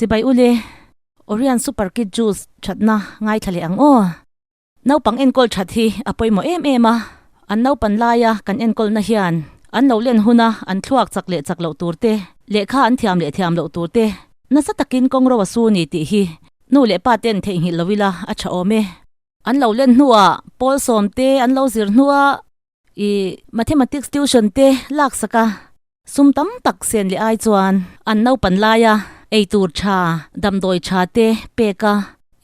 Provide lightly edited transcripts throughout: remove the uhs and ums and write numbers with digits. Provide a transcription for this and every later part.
Chibai ule, Orion Super Kid Juice thatna ngaithla leh ang aw. Naupang enkawl that hi a pawimawh em em a, an naupan laia kan enkawlna hian an lo len huna an thluak chak leh chak loh tur te, lehkha an thiam leh thiam loh tur te nasa takin kawng ro a su ni tih hi nu leh pa ten theihnghilh lo ila a tha awm e. An lo len hnuah pawl sawm te an lo zir hnuah I mathematics tuition te lak sak a, sum tam tak sen leh ai chuan an naupan laia ei tur tha, damdawi tha te pek a,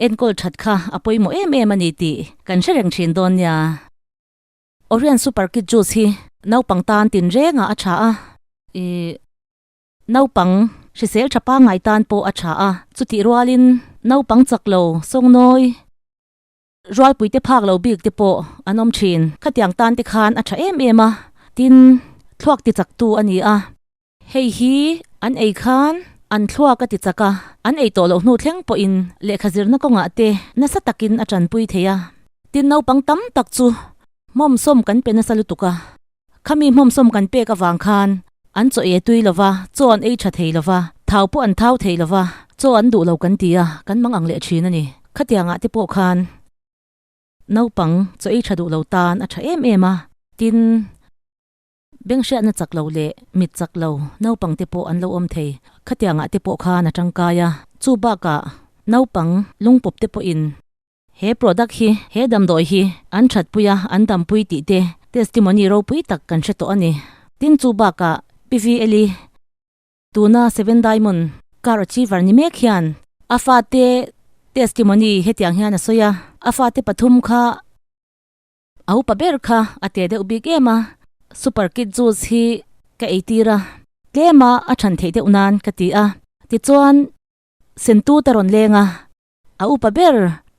enkawl that kha a pawimawh em em a ni tih kan hre reng thin dawn nia. Orion Super Kid Juice hi naupang tan tinrengah a tha a, i naupang hrisel tha pangngai tan pawh a tha a, chutih rualin naupang chak lo sawngnawi, Rualpuite phak lo bik te pawh an awm thin. Khatiang tan te khan a tha em em a, tin, thluak ti chak tu a ni a. Hei hi an ei khan an thluak a ti chak a, an ei tawh loh hnu thleng pawhin lehkha zirna kawngah te nasa takin a tanpui thei a. Tin, naupang tam tak chu hmawmsawm kan pe nasa lutuk a. Khami hmawmsawm kan pek avang khan an chaw e tui lo va, chaw an ei tha thei lo va, thau pawh an thau thei lo va, chaw an duh lo kan ti a, kan mang ang leh thin a ni. Khatiangah te pawh khan naupang chaw ei tha duh lo tan a tha em em a, tin, benghriatna chak lo leh mit chak lo naupang te pawh an lo awm thei. Khatiangah te pawh khan a tangkai a, chu bakah naupang lungpawp te pawhin He product hi, he damdawi hi an thatpui a, an dampui tih te testimony ropui tak kan hre tawh a ni. Tin chu bakah PVL-i tuna Seven Diamond Car Achiever ni mek hian a fate testimony hetiang hian a sawi a, a fate pathum kha a upa ber kha a te deuh bik em a, Super Kid Juice hi ka eitir a, tlema a than theih deuh nan ka ti a, tichuan sentu te rawn leng a. A upa ber,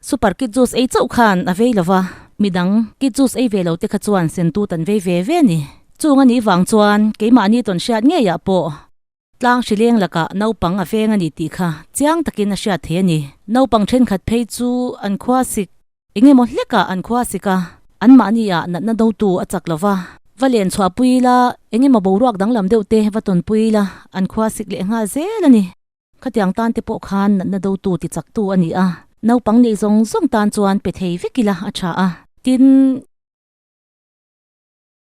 Super Kid Juice ei chauh khan a vei lova, midang Kid Juice ei ve lo te kha chuan sentut an vei ve ve ni. Chung a nih vang chuan keimahni tawn hriat ngeiah pawh tlang hrileng lakah naupang a veng a ni tih kha chiang takin a hriat thei a ni. Naupang thenkhat phei chu an khua sik eng emaw hlekah an khua sik a, anmahni ah natna dotu a chak lova, va len chhuah pui ila eng emaw boruak danglam deuh te va tawn pui ila an khua sik leh nghal zel a ni. Khatiang tan te pawh khan natna dotu ti chaktu a ni a, naupang nei zawng zawng tan chuan pe thei vek ila a tha a. Tin,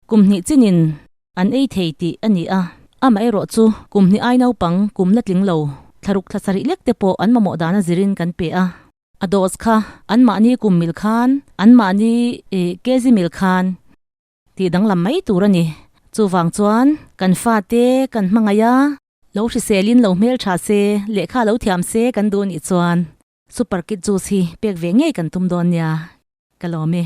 kum hnih chinin an ei thei tih a ni a, amaherawh chu kum hnih ai naupang kum la tling lo, thlaruk thla sarih lek te pawh an mamawh dana zirin kan pe a. A dose kha anmahni kum mil khan, anmahni kg mil khan tih danglam mai tur a ni. Chuvang chuan kan fate kan hmangaih a. Lo hriselin lo hmel tha se, lehkha lo thiam se kan duh nih chuan Super Kid Juice hi pek ve ngei kan tum dawn nia, ka lawm e.